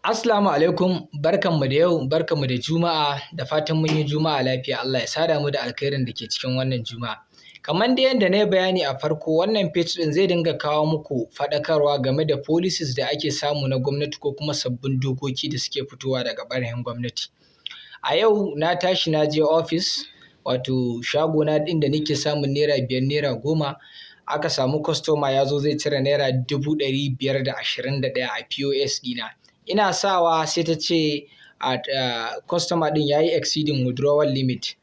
Assalamu alaikum, barkanmu da yau, barkanmu da Juma'a, da fatan mun yi Juma'a lafiya. Allah ya sada mu da alkhairin da ke cikin wannan Juma'a. Kamar dai yadda na yi bayani a farko, wannan page ɗin zai dinga kawo muku faɗakarwa game da policies da ake samu na gwamnati ko kuma sabbin dokoki da suke fitowa daga ɓarayin gwamnati. A yau na tashi na je ofis, wato shagona inda nake samun ₦5, ₦10, aka samu customer ya zo zai cire ₦521,000 a POS ɗina. Ina sawa sai ta ce customer ɗin ya yi exceeding withdrawal limit.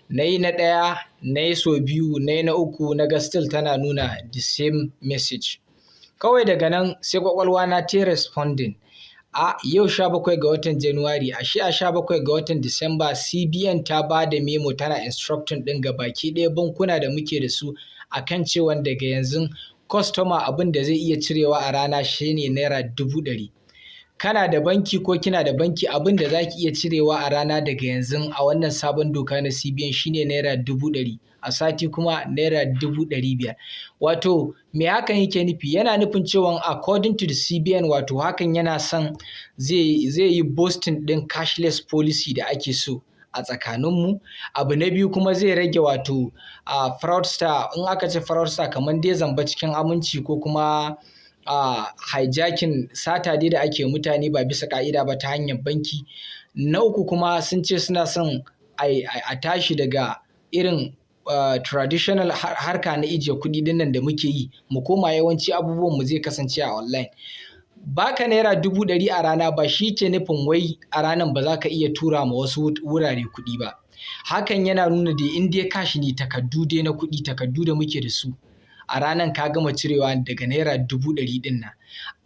Na yi na ɗaya, na yi sau biyu, na yi na uku, na ga still tana nuna the same message. Kawai daga nan sai ƙwaƙwalwa na ta responding. A yau 17 ga watan January, ashe a 17 ga watan Disamba CBN ta ba da memo tana instructing ɗin gabaki ɗaya bankuna da muke da su a kan cewan daga yanzu customer abin da zai iya cirewa a rana shine ₦100,000. Kana da banki ko kina da banki, abin da za ki iya cirewa a rana daga yanzu a wannan sabon doka na CBN shine ₦100,000, a sati kuma ₦500,000. Wato me hakan yake nufi? Yana nufin cewan according to the CBN, wato hakan yana son zai yi boosting ɗin cashless policy da ake so a tsakaninmu. Abu na biyu kuma, zai rage wato fraudster. In aka ce fraudster, kamar dai zamba cikin aminci ko kuma hijacking, sata dai da ake mutane ba bisa ƙa'ida ba ta hanyar banki. Na uku kuma, sun ce suna son a tashi daga irin traditional harka na ijiye kuɗi dinnan da muke yi, mu koma yawanci abubuwan mu zai kasance a online. Baka ₦100,000 a rana ba shi ke nufin wai a ranan ba za ka iya tura ma wasu wurare kuɗi ba. Hakan yana nuna dai in dai cash ne, takardu dai na kuɗi, takardu da muke da su, a ranan ka gama cirewa daga ₦100,000 ɗin nan.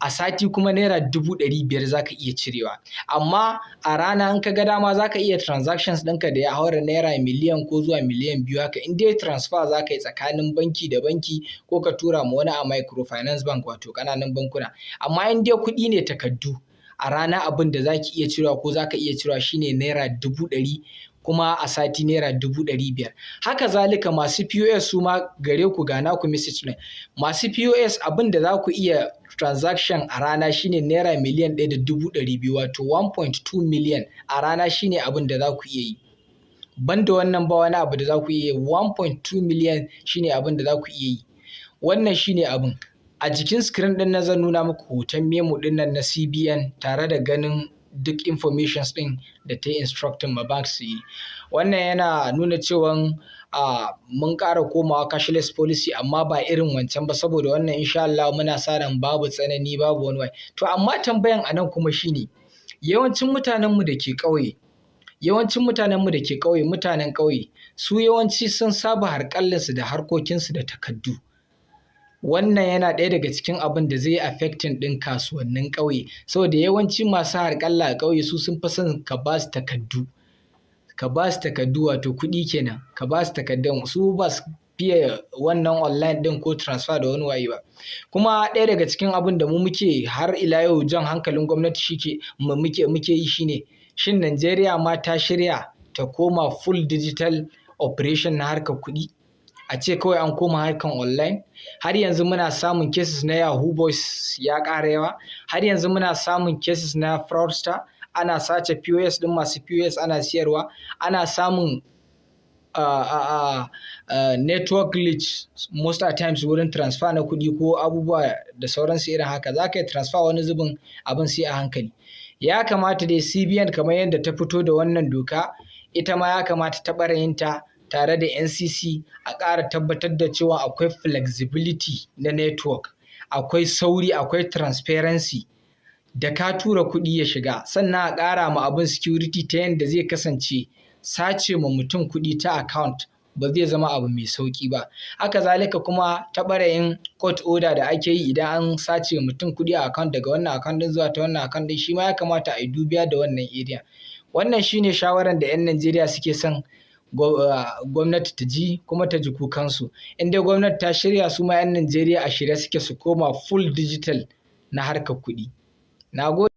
A sati kuma ₦500,000 za ka iya cirewa. Amma a rana in ka ga dama za ka iya transactions ɗinka da ya haura naira miliyan ko zuwa miliyan 2 haka, in dai transfer za ka yi tsakanin banki da banki ko ka tura ma wani a microfinance bank, wato ƙananan bankuna. Amma in dai kuɗi ne takardu, a rana abin da za ki iya cirewa ko za ka iya cirewa shine ₦100,000, kuma a sati ₦500,000. Haka zalika masu POS, su ma gare ku ga naku message ɗin. Masu POS, abin da za ku iya transaction a rana shine ₦1,200,000, wato 1.2 million a rana shine abin da za ku iya yi. Banda wannan ba wani abu da za ku iya yi, 1.2 million shine abin da za ku iya yi. Wannan shine abin. A jikin screen ɗin nan zan nuna muku hoton memo ɗin nan na CBN tare da ganin duk informations ɗin da ta yi instructing ma banks su yi. Wannan yana nuna cewan mun ƙara komawa cashless policy, amma ba irin wancan ba, saboda wannan insha Allah muna sa ran babu tsanani, babu wani waye. To amma tambayan a nan kuma shine, yawancin mutanenmu da ke ƙauye, yawancin mutanenmu da ke ƙauye, mutanen ƙauye, su yawanci sun saba harƙallansu da harkokinsu da takardu. Wannan yana ɗaya daga cikin abin da zai yi affecting ɗin kasuwannin ƙauye, saboda yawanci masu harƙalla a ƙauye su sun fi son ka ba su takardu. Ka ba su takardu, wato kuɗi kenan, ka ba su takardun, su ba su fiye wannan online ɗin ko transfer da wani waye ba. Kuma ɗaya daga cikin abin da mu muke har ila yau jan hankalin gwamnati shike muke yi shine, shin Najeriya ma ta shirya ta koma full digital operation na harkar kuɗi? A ce kawai an koma harkar online. Har yanzu muna samun cases na Yahoo Boys ya ƙara yawa. Har yanzu muna samun cases na fraudster. Ana sace POS ɗin masu POS ana siyarwa. Ana samun network glitch most at times wurin transfer na kuɗi ko abubuwa da sauransu irin haka. Za ka yi transfer, wani zubin abin sai a hankali. Ya kamata dai CBN, kamar yadda ta fito da wannan doka, ita ma ya kamata ta ɓarayinta tare da NCC a ƙara tabbatar da cewa akwai flexibility na network, akwai sauri, akwai transparency da ka tura kuɗi ya shiga. Sannan a ƙara ma abin security ta yanda zai kasance sace ma mutum kuɗi ta account ba zai zama abu mai sauƙi ba. Haka zalika kuma ta ɓarayin court order da ake yi idan an sace mutum kuɗi a account daga wannan account ɗin zuwa ta wannan account ɗin, shi ma ya kamata a yi dubiya da wannan area. Wannan shine shawaran da 'yan Najeriya suke son gwamnati ta ji kuma ta ji kukansu. In dai gwamnati ta shirya, su ma 'yan Najeriya a shirye suke su koma full digital na harkar kuɗi. Na gode.